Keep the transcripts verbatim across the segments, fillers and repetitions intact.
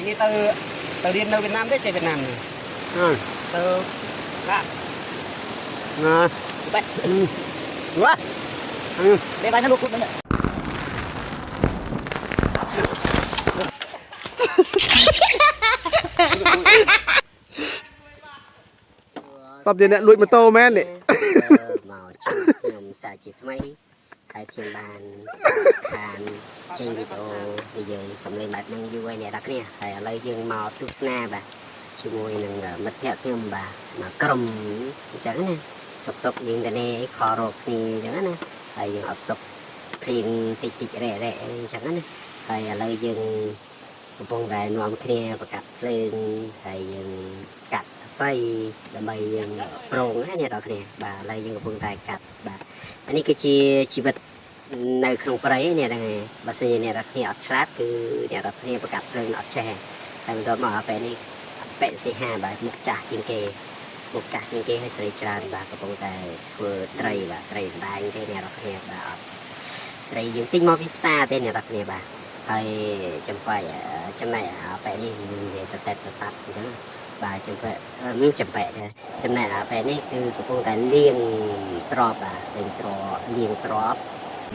Ini tơ, tơ điện nước Việt Nam đấy, chạy Việt Nam này. Tơ, Pháp. Bật. Wah. Đây, bạn nó lục lục đấy. Sắp dê nĕ luč mơtô mĕn nĕ. Mâo čuh hiam sa čih tmai. Hai hiam ban khan čeng video, video samlei măt năng yu wai nĕ ră anai. Hai lơi jing mâo tus na ba. Čih mui năng măt pia hiam ba. Mâo krăm čang na. Sŏk sŏk jing dane kho rok ni čang na. Hai jing ăp sŏk pling tik tik rek rek čang na. Hai lơi jing Kpŭng dai nuam khnia pơkăt pleng, hai jing kăt asơi, đah ƀai jing prong, hai nĕ ră khnia, ba lơi jing kpŭng dai kăt, ba. Anai kơ či, či bĕt nao kơnong prơi nĕ ră khnia, ba sơ nĕ ră khnia ăt črăt kơ nĕ ră khnia pơkăt pleng ăt čeh. Hai mơdơ̆ mă apĕ anai, apĕ si ha ba, mŭk čah čing kê, mŭk čah čing kê hai srei črăt ba, kpŭng dai pơ trei ba, trei dai kơ nĕ ră khnia ba, trei jing ting mâo pih psa tơ nĕ ră khnia ba. Hơi, čăm pĕ, ơ, čăm nai, ơ, pĕ anai, mơ̆ng jĕ tơtĕt tơtăt, čăm. Ba čăm pĕ, ơ, mơ̆ng čăm pĕ tơ. Čăm nai, ơ, pĕ anai kơ kpŭng dai liêng trŏp ba, liêng trŏp, liêng trŏp.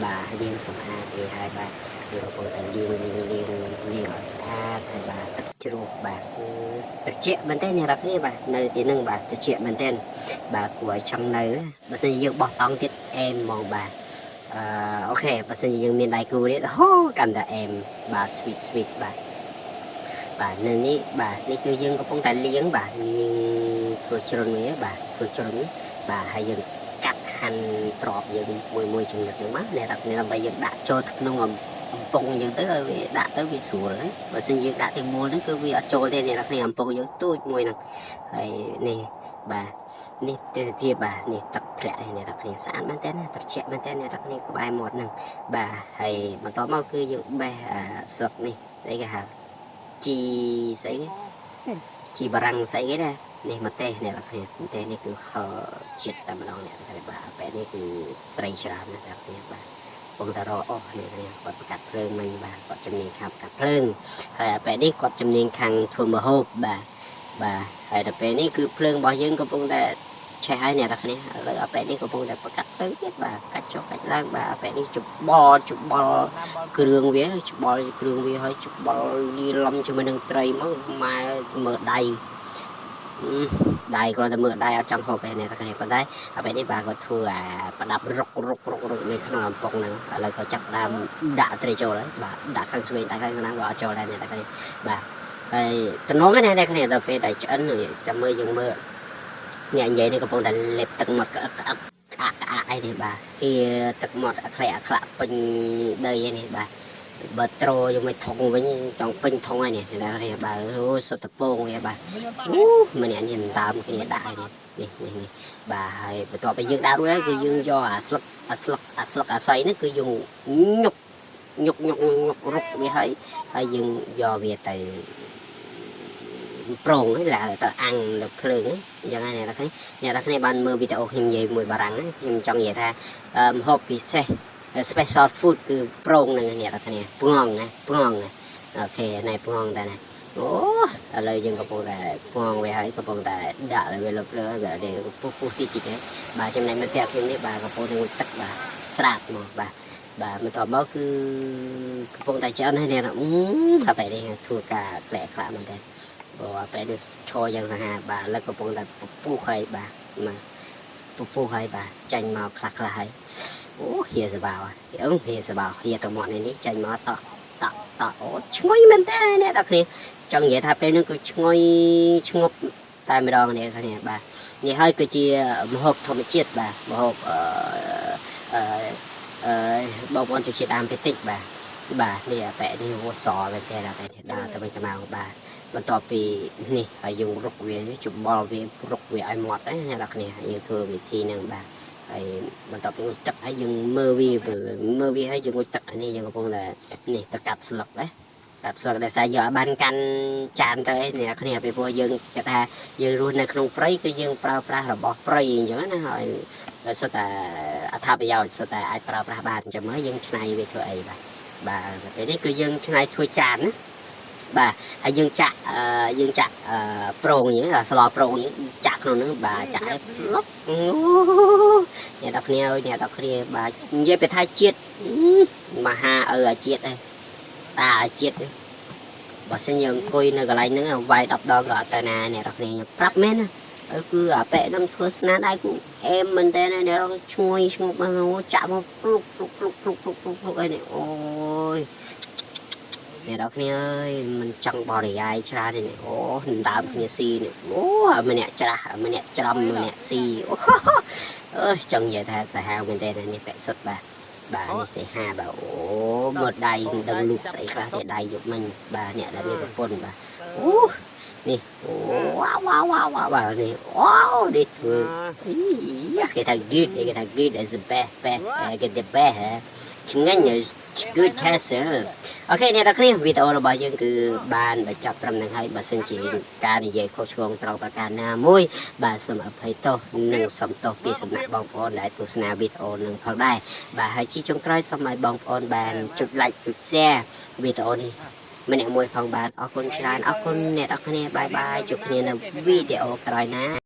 Ba liêng sơmơak, liêng hai ba. Liêng kpŭng dai liêng, liêng, liêng, liêng sơmơak, ba tơčrŭp ba. Kơ tơčĕk mơ̆n tơ nĕ ră khnia ba. Nao tơ năng ba, tơčĕk mơ̆n tơ. Ba kuai čang nao. Ba sơ jing ƀôh tong tĭt em mơ̆ng ba. Ơ, ok, ba sơ jing min dai kơ đĕt, hô, kăn đa em, ba sweet sweet ba. Ba, anai ni, ba, anai kơ jing kpŭng dai liêng ba, liêng thua črŭn ni ba, thua črŭn ni, ba, hai jing kăt hăn trŏp jing mui mui čang nĕ ră khnia mă, nĕ ră khnia ba jing đă čô tơ kơnong am, ampong jing tơ, đă tơ wĭt sul, ba sơ jing đă tơ mul ni kơ wĭt ăt čô tơ nĕ ră khnia ampong jing tuč mui năng. Hai, anai, ba, Anai tơ pia ba, anai tơ̆k tlĕ anai nĕ ră khnia săn mơ̆n tơ nĕ, tơčĕk mơ̆n tơ nĕ ră khnia kơ bai mŏt năng. Ba, hai mơtô mâo kơ jing ƀĕ, ơ, slăk anai, tơ kơ hă. Či sĕ kơ. Či bơrăng sĕ kơ đa. Anai mơ̆ tơ nĕ ră khnia, mơ̆ tơ anai kơ hơl čit tơm đong nĕ ră khnia ba, pĕ anai kơ srei črăt nĕ ră khnia ba. Kpŭng dai rô ôh nĕ ră khnia, kŏt pơkăt pleng mơ̆n ba, kŏt čăm ning khang pơkăt pleng. Hai pĕ anai kŏt čăm ning khang thua mơhôp ba. Ba, hai đa pĕ anai kơ pleng ƀôh jing kpŭng dai čeh hai nĕ ră khnia. Lơi apĕ anai kpŭng dai pơkăt pleng tĭt ba, kăt čô kăt lăng ba, apĕ anai čơƀôl, čơƀôl krơ̆ng wĭt, čơƀôl krơ̆ng wĭt hai, čơƀôl li lăm čơmơ̆ng trei mơ̆, mă mơ̆ dai. Ưm, dai kơ lŏn tơ mơ̆ dai ăt čang hŏk nĕ ră khnia pơdai. Apĕ anai ba kơ thua, ơ, pơdăp rŏk, rŏk, rŏk, rŏk nĕ kơnong ampong năng. Lơi kơ čăp đa, đă trei čô lơi, ba, đă khang sui, đă khang năng ba čô lơi nĕ ră khnia. Ba, Hai, tơnŏng anai, anai, anai, tơ pĕ dai čơ̆n, čăm mơ̆ jing mơ̆. Anai, anai, anai kpŭng dai lĕp tơ̆k mŏt kơ, kơ, kơ, kơ, anai ba. Hia tơ̆k mŏt, akhlĕ, akhlă pĕñ dai anai ba. Ba trô jing mơ̆ thŏng wĭt, čong pĕñ thŏng anai, anai, anai ba. Ơ, sŏ tơpông anai ba. Ơ, mơ̆ anai, anai, tam kơ anai đă anai. Anai, anai, anai. Ba, hai, pơtô pĕ jing đă ruai, kơ jing yua, aslăk, aslăk, aslăk, asơi anai, kơ jing ñŭk. Ñŭk, ñŭk, ñŭk, ñŭk, rŭk wĭt hai, hai jing yua wĭt tơ prong, hai la tơ ang lơ pleng, hai jing hai nĕ ră khnia, nĕ ră khnia ban mơ̆ wĭt tơ ôh hiam jing mui bơrăng, hai hiam čang jing tha, ơ, hŏp wĭt sĕ, ơ, special food kơ prong anai nĕ ră khnia, pơngŏng, hai, pơngŏng, hai. Ok, anai pơngŏng ta anai. Ôh, lơi jing kpŭng dai pơngŏng wĭt hai, kpŭng dai đă lơi wĭt lŏp lơi, wĭt dai kơ puh puh tĭt tĭt, hai. Ba čăm anai mơ̆ tơ̆k anai ba kpŭng dai ngui tơ̆k ba, srăt mơ̆ ba. Ba, mơ̆ tơ̆ mâo kơ kpŭng dai čơ̆n hai nĕ ră, ưm, hă pĕ anai, thua kơ klĕ klă mơ̆n tơ. Ƀu, hă pĕ anai čô jing sang ha, ba, lơi kpŭng dai pơpuh hai ba, mă, pơpuh hai ba, čang mâo klă klă hai. Ơ, hia sa bao, ưm, hia sa bao, hia tơ mŏt anai anai, čang mâo tŏ, tŏ, tŏ, ơ, čơngui mơ̆n tơ anai, tŏ anai. Čang jing tha pĕ anai kơ čơngui, čơngŭp, Tơm rong nĕ ră khnia ba. Anai hơi kơ či, ơ, mơhôp thơm čiêt ba. Mơhôp, ơ, ơ, ơ, ƀơ̆ng ƀơ̆ng či či đam pơtĭt ba. Ba, anai pĕ anai wơ̆ sô ba tơ ră pĕ anai. Đa tơmĕn kơmăng ba. Bơntŏ pĭ anai, ơ, jing rŭk wĭt, čơƀôl wĭt, rŭk wĭt ai mŏt, ơ, anai ră khnia, jing thua wĭt thi năng ba. Ơ, bơntŏ pĭ ngui tơ̆k hai jing mơ wĭt, mơ wĭt hai jing ngui tơ̆k anai jing kpŭng dai, anai tơkăp slăk, ơ. Tơkăp slăk đa sa yua ban kăn čan tơ, anai ră khnia pĕ pô jing kơ tha, jing ruh nao kơnung prơi kơ jing prao prah rơboh prơi jing anai hơi. Sŏ ta athap yua, sŏ ta ai prao prah ban čăm mơ̆ jing čơnai wĭt thua ai ba. Ba, pĕ anai kơ jing čơnai thua čan, ơ. Ba, hơi jing čă, ơ, jing čă, ơ, prong ñu, ơ, slo prong ñu, čă kơnong ñu, ba, čă, ơ, plŏk. Ơ, ñu đŏk ñu, ñu đŏk ñu, ba, ñu pơthâo čiăt. Ơ, mơha, ơ, čiăt, ơ. Ta čiăt, ơ. Ba, sĭt ñu kơi ñu gơlai ñu, wai đŏp đŏng gơ̆ tơ na, ñu đŏk ñu, ñu prăp mĕn, ơ. Ơ, kơ, ơ, pĕ năng thua sna đai kơ, em mơ̆n tơ na, ñu đŏk čuai, sngŏp, mă, ngô, čă, mă, plŏk, plŏk, plŏk, ơ, ñu, ôi. Ñu đŏk ñu ơi, mơ̆n čang ƀôr yai čra ñu, ơ, đam ñu si ñu, ơ, mơnĕ čra, mơnĕ črăm, mơnĕ si, ơ, ơ, čang yai tha sa hao mơ̆n tơ na, ñu pĕ sut ba. Ba ñu si ha ba, ơ, mơ̆t đai đăng luk sa ih klah tơ đai yŭk mơ̆n, ba ñu đam ñu pơpŭn ba. Ơ, ñu, ơ, wa, wa, wa, wa, wa, ñu, ơ, đi thua. Ih, yah, kơ tha git, kơ tha git, is the best, best, ơ, kơ the best, ơ. Čơngăn ñu, good taste, ơ. Ôkê, ñu đŏk ñu, video rơbah jing kơ ban ba čŏp trŏm năng hơi, ba sĭt či kơ ñu yai kơ čơkông trong pơkă na mui, ba sum ăp hơi tŏh, năng sum tŏh pi sum na ƀơ̆ng pơ̆n đai tŭ sna video năng phŏng đai. Ba hơi či čŏng kroi sum ai ƀơ̆ng pơ̆n ban čŭt like, čŭt share video ñu. Mơnĕ mui phŏng ban, ơ kơ čran, ơ kơ ñu đŏk ñu, bye bye, čŭk ñu năng video kroi na.